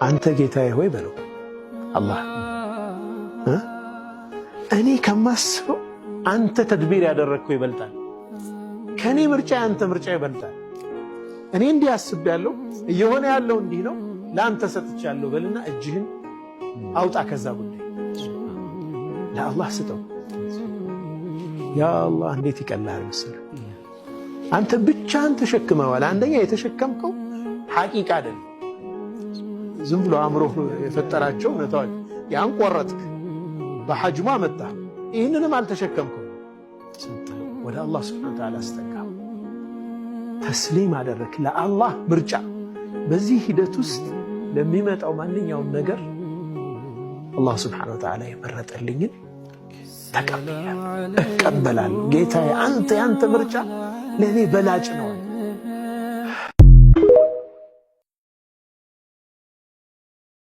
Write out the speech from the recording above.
አንተ ጌታዬ ሆይ በለው አላህ፣ እኔ ከማስበው አንተ ተድቢር ያደረግከው ይበልጣል። ከእኔ ምርጫ የአንተ ምርጫ ይበልጣል። እኔ እንዲህ አስቤያለሁ፣ እየሆነ ያለው እንዲህ ነው፣ ለአንተ ሰጥቻለሁ በልና እጅህን አውጣ ከዛ ጉዳይ ለአላህ ስጠው። ያ አላህ እንዴት ይቀላል መሰለህ። አንተ ብቻህን ተሸክመዋል። አንደኛ የተሸከምከው ሐቂቃ አይደለም፣ ዝም ብሎ አእምሮ የፈጠራቸው እውነታዎች። ያን ቆረጥክ፣ በሐጅሙ አመጣ፣ ይህንንም አልተሸከምከው፣ ወደ አላህ ስብሐነ ወተዓላ አስጠጋ፣ ተስሊም አደረክ ለአላህ ምርጫ። በዚህ ሂደት ውስጥ ለሚመጣው ማንኛውም ነገር አላህ ስብሐነ ወተዓላ የመረጠልኝን ተቀብያለሁ፣ እቀበላለሁ። ጌታዬ አንተ ያንተ ምርጫ ለእኔ በላጭ ነው።